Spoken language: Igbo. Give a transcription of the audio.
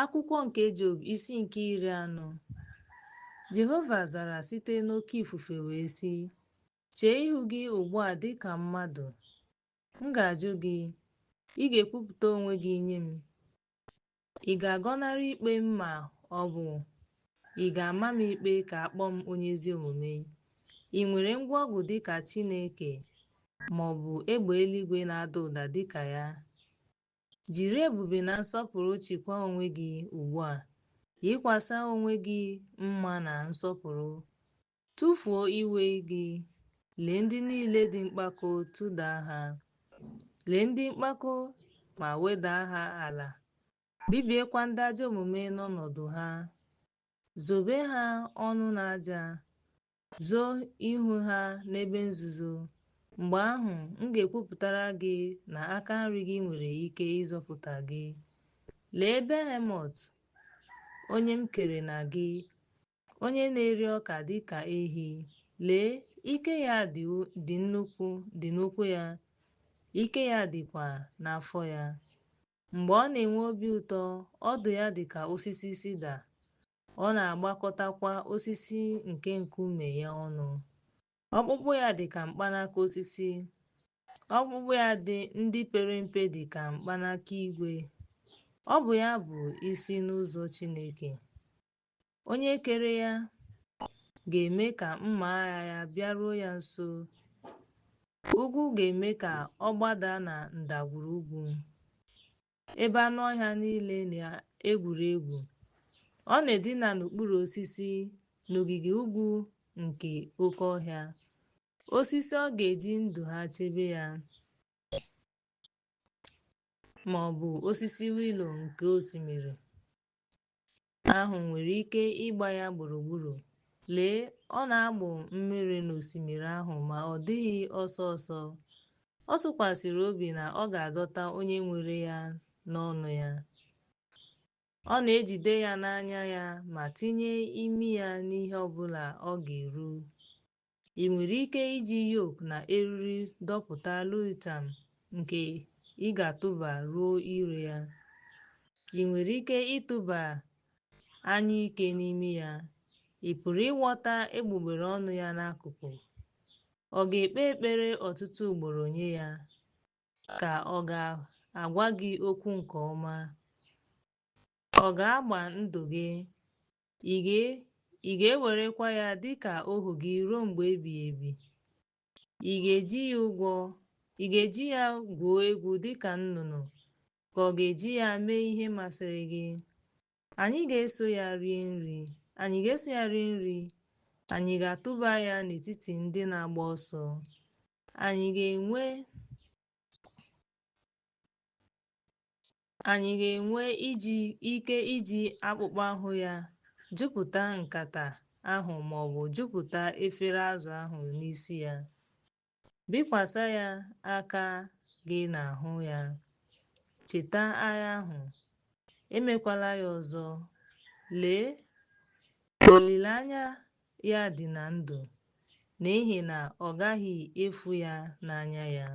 Akwụkwọ nke Job isi nke 40. Jehova zara site n'oke ifufe wee sị, Chee ihu gị ugbu a dị ka mmadụ. M ga-ajụ gị, ị ga-ekwupụta onwe gị nye m. Ị ga-agọnarị ikpe m ma ọ bụ ị ga-ama m ikpe ka a kpọọ m onye ezi omume? Ị nwere ngwa ọgụ dị ka Chineke ma ọ bụ egbe eluigwe na-ada ụda dị ka ya? Jiri ebube na nsọpụrụ chịkwaa onwe gị ugbu a, yikwasị onwe gị mma na nsọpụrụ. Tụfuo iwe gị, lee ndị niile dị mpako tụda ha. Lee ndị mpako ma weda ha ala, bibiekwa ndị ajọ omume n'ọnọdụ ha. Zobe ha ọnụ n'aja, zoo ihu ha n'ebe nzuzo. Mgbe ahụ, m ga-ekwupụtara gị na aka nri gị nwere ike ịzọpụta gị. Lee Behemọt, onye m kere na gị, onye na-eri ọka dị ka ehi. Lee, ike ya dị nnukwu dị n'ụkwụ ya, ike ya dịkwa n'afọ ya. Mgbe ọ na-enwe obi ụtọ, ọdụ ya dị ka osisi sida, ọ na-agbakọtakwa osisi nke nkume ya ọnụ. Ọkpụkpụ ya dị ka mkpanaka osisi, ọkpụkpụ ya dị ndị pere mpe dị ka mkpanaka igwe. Ọ bụ ya bụ isi n'ụzọ Chineke. Onye kere ya ga-eme ka mma agha ya bịaruo ya nso. Ugwu ga-eme ka ọ gbada na ndagwurugwu, ebe anụ ọhịa niile na-egwuri egwu. Ọ na-edina n'okpuru osisi n'ogige ugwu nke oke ọhịa. Osisi ọ ga-eji ndụ ha chebe ya, ma ọ bụ osisi willow nke osimiri ahụ nwere ike ịgba ya gburugburu. Lee, ọ na-agbụ mmiri n'osimiri ahụ ma ọ dịghị ọsọ ọsọ. Ọ tụkwasịrị obi na ọ ga-adọta onye nwere ya n'ọnụ ya. Ọ na-ejide ya n'anya ya ma tinye imi ya n'ihe ọ bụla ọ ga-eru. Ị nwere ike iji yoke na eriri dọpụta Lewiatan nke ị ga-atụba ruo ire ya? Ị nwere ike ịtụba anyụike n'imi ya? Ị pụrụ ịghọta egbugbere ọnụ ya n'akụkụ? Ọ ga-ekpe ekpere ọtụtụ ugboro nye ya, ka ọ ga-agwa gị okwu nke ọma? Ọ ga-agba ndụ gị, ị ga-ewerekwa ya dị ka ohu gị ruo mgbe ebighị ebi? Ị ga-eji ya ụgwọ ị ga-eji ya gwuo egwu dị ka nnụnụ, ka ọ ga-eji ya mee ihe masịrị gị? Anyị ga-eso ya rie nri, anyị ga-eso ya rie nri, anyị ga-atụba ya n'etiti ndị na-agba ọsọ. Anyị ga-enwe ike iji akpụkpọ ahụ ya jupụta nkata ahụ ma ọ bụ jupụta efere azụ ahụ n'isi ya. Bikwasị ya aka gị n'ahụ ya. Cheta agha ahụ, emekwala ya ọzọ. Lee, olileanya ya dị na ndụ, n'ihi na ọ gaghị efu ya n'anya ya.